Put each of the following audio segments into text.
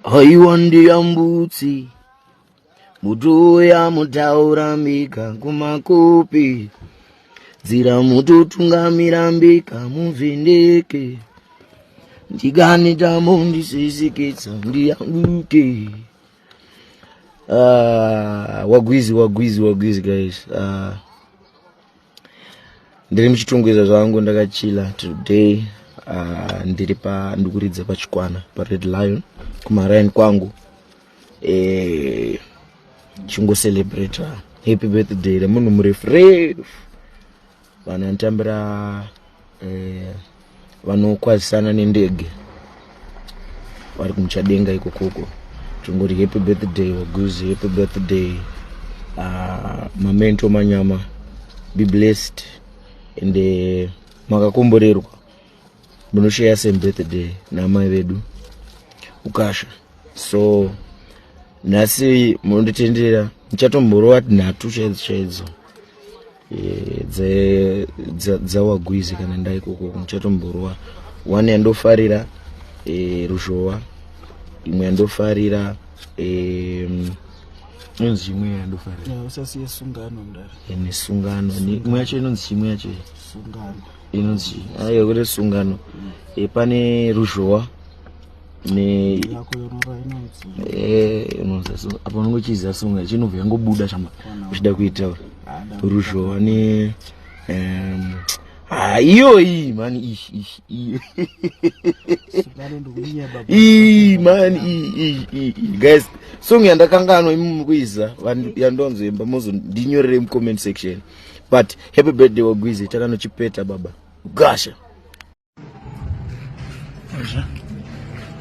Haiwa ndiyambutsi mutuya mutaura mbika kumakopi dzira mutotungamira mbika muvhendeke ndikani tamondisisikitsa ndiyambuke. Wagwizi wagwizi wagwizi guys. Ndiri muchitungwiza zvangu, ndakachila today. Ndiri pa ndikuridza pachikwana paRed Lion kumaraini kwangu, chingocelebrata happy birthday remunhu murefu refu, vanhu vanotambira, vanokwazisana nendege vari kumuchadenga ikokoko. Tongoti happy birthday Wagwizi, happy birthday, mamento manyama, be blessed and makakomborerwa munoshare same birthday namai vedu ukasha. So nhasi munonditendera ndichatomborova nhatu chaidzo chaidzo dzawagwizi kana ndaikoko. Ndichatomborova one yandofarira, Ruzhowa, imwe yandofarira, inonzi imwe yandofarira. Usasiye Sungano, mdara. Nesungano, imwe yacho inonzi chimwe yacho. Sungano. Inonzi, aiwa, kwete Sungano. Pane Ruzhowa ne yako yonora inonzi inonzi apa unongochiziva sunga chinobva yangobuda chama uchida kuitaura Ruzhowa ne iyoyi mani, iyi iyi. Sungano ndikunyeba. Iyi mani, iyi iyi iyi iyi. Guys, song yandakanganwa imi kuiza yandonzoimba, muzondinyorere mucomment section. But happy birthday Wagwizi, takanochipeta baba gasha.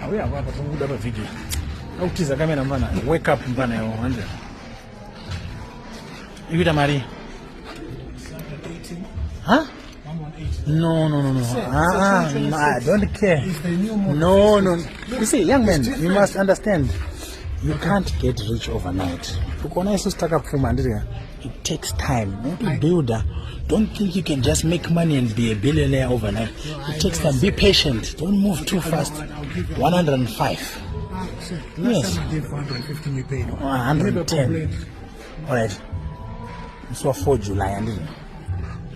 Auya apa tokubuda pavideo akutiza kamera mfana. Wake up mfana iwo hanze ikuita mari. Huh? No. Ah, ah, I don't care. No. You see, young man, you must understand. You can't get rich overnight. Ukaona isusu takapfuma, handiti? It takes time. Want to build a, don't think you can just make money and be a billionaire overnight. It takes time. Be patient. Don't move too fast. 105. Last time I gave 415, you paid. 110. All right. So 4 July, handiti?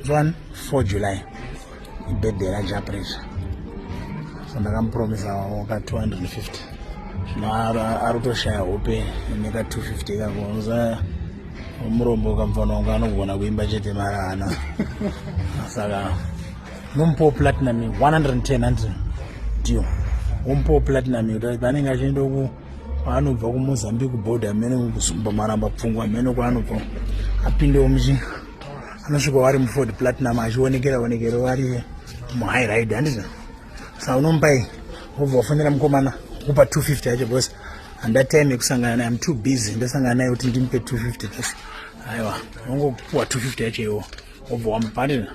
1 4 July. Birthday raJah Prayzah. So ndakamupromisa waka 250. Zvino ari kutoshaya hope neka 250 kako. Uza murombo kamfana wangu anogona kuimba chete, mari haana. Saka nomupawo platinum 110 100 deal. Womupawo platinum kuti paanenge achienda ku kwaanobva kuMozambique border mene kuzumba maramba pfungwa mene kwaanobva apindewo muchi anosvika wari muFord Platinum achionekera onekero vari muhigh ride, handiti? Saka unomupai, wobva wafonera mukomana kupa 250 yacho because handa time yekusangana naye, am too busy. Ndosangana naye kuti ndimupe 250 basi. Aiwa, ungopuwa 250 yacho iwo wobva wamupa, handiti?